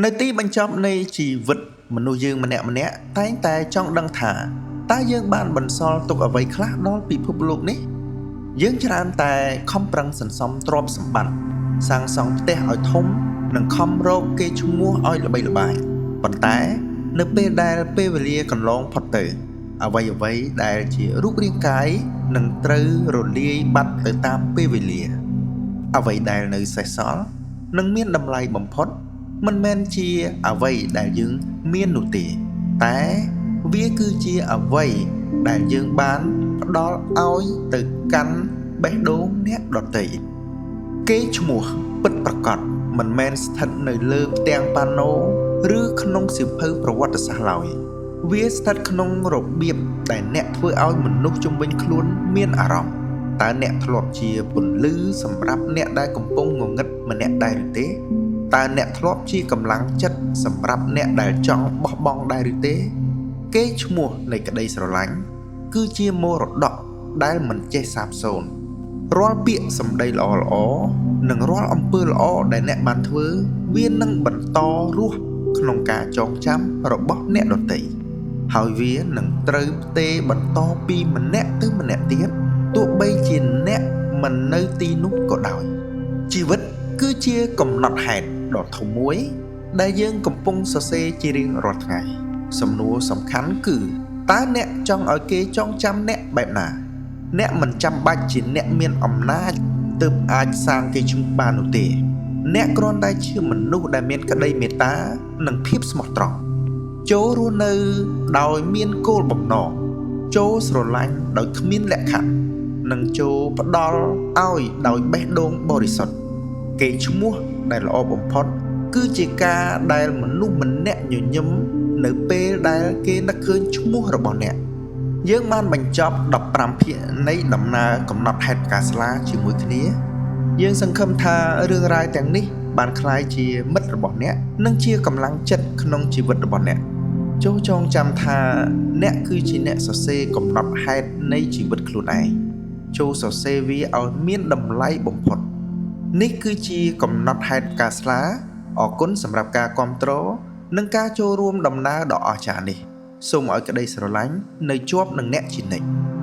នៅទីបញ្ចប់នៃជីវិតមនុស្សយើងម្នាក់ៗតែងតែចង់ដឹងថាតើយើងបានបន្សល់ទុកអ្វីខ្លះដល់ពិភពលោកនេះយើងច្រើនតែខំប្រឹងសន្សំទ្រព្យសម្បត្តិសាងសង់ផ្ទះឲ្យធំនិងខំរកគេឈ្មោះឲ្យល្បីល្បាញប៉ុន្តែនៅពេលដែលពេលវេលាកន្លងផុតទៅអ្វីៗដែលជារូបរាងកាយនឹងត្រូវរលាយបាត់ទៅតាមពេលវេលា អ្វីដែលនៅសេសសល់និងមានតម្លៃបំផុតមិនមែនជាអ្វីដែលយើងមាននោះទេតែវាគឺជាអ្វីដែលយើងបានផ្ដល់ឲ្យទៅកាន់បេះដូងអ្នកដទៃគេឈ្មោះពិតប្រាកដមិនមែនស្ថិតនៅលើផ្ទាំងប៉ាណូឬក្នុងសៀវភៅប្រវត្តិសាស្ត្រឡើយវាស្ថិតក្នុងរបៀបដែលអ្នកធ្វើឲ្យមនុស្សជុំវិញខ្លួនមានអារម្មណ៍ តើអ្នកធ្លាប់ជាពន្លឺសម្រាប់អ្នកដែលកំពុងងងឹតម្នាក់ដែរឬទេតើអ្នកធ្លាប់ជាកម្លាំងចិត្តសម្រាប់អ្នកដែលចង់បោះបង់ដែរឬទេ គេឈ្មោះនៃក្តីស្រឡាញ់គឺជាមរតកដែលមិនចេះសាបសូន្យរាល់ពាក្យសម្ដីល្អៗនិងរាល់អំពើល្អដែលអ្នកបានធ្វើវានឹងបន្តរស់ក្នុងការចងចាំរបស់អ្នកដទៃហើយវានឹងត្រូវផ្ទេរបន្តពីម្នាក់ទៅម្នាក់ទៀតទោះបីជាអ្នកមិននៅទីនោះក៏ដោយជីវិតគឺជាកំណត់ហេតុដ៏ធំមួយដែលយើងកំពុងសរសេរជារៀងរាល់ថ្ងៃសំណួរសំខាន់គឺតើអ្នកចង់ឲ្យគេចងចាំអ្នកបែបណាអ្នកមិនចាំបាច់ជាអ្នកមានអំណាចទើបអាចសាងគេឈ្មោះបាននោះទេអ្នកគ្រាន់តែជាមនុស្សដែលមានក្តីមេត្តានិងភាពស្មោះត្រង់ចូលរស់នៅដោយមានគោលបំណងចូលស្រឡាញ់ដោយគ្មានលក្ខខណ្ឌនិងចូលផ្ដល់ឲ្យដោយបេះដូងបរិសុទ្ធគេឈ្មោះដែលល្អបំផុតគឺជាការដែលមនុស្សម្នាក់ញញឹមនៅពេលដែលគេនឹកឃើញឈ្មោះរបស់អ្នកយើងបានបញ្ចប់15ភាគនៃដំណើរកំណត់ហេតុផ្កាស្លាជាមួយគ្នាយើងសង្ឃឹមថារឿងរ៉ាវទាំងនេះបានក្លាយជាមិត្តរបស់អ្នកនិងជាកម្លាំងចិត្តក្នុងជីវិតរបស់អ្នកចូលចងចាំថាអ្នកគឺជាអ្នកសរសេរកំណត់ហេតុនៃជីវិតខ្លួនឯងចូលសរសេរវាឲ្យមានតម្លៃបំផុតនេះគឺជាកំណត់ហេតុផ្កាស្លាអរគុណសម្រាប់ការគាំទ្រនិងការចូលរួមដំណើរដ៏អស្ចារ្យនេះសូមឲ្យក្តីស្រឡាញ់នៅជាប់នឹងអ្នកជានិច្ច។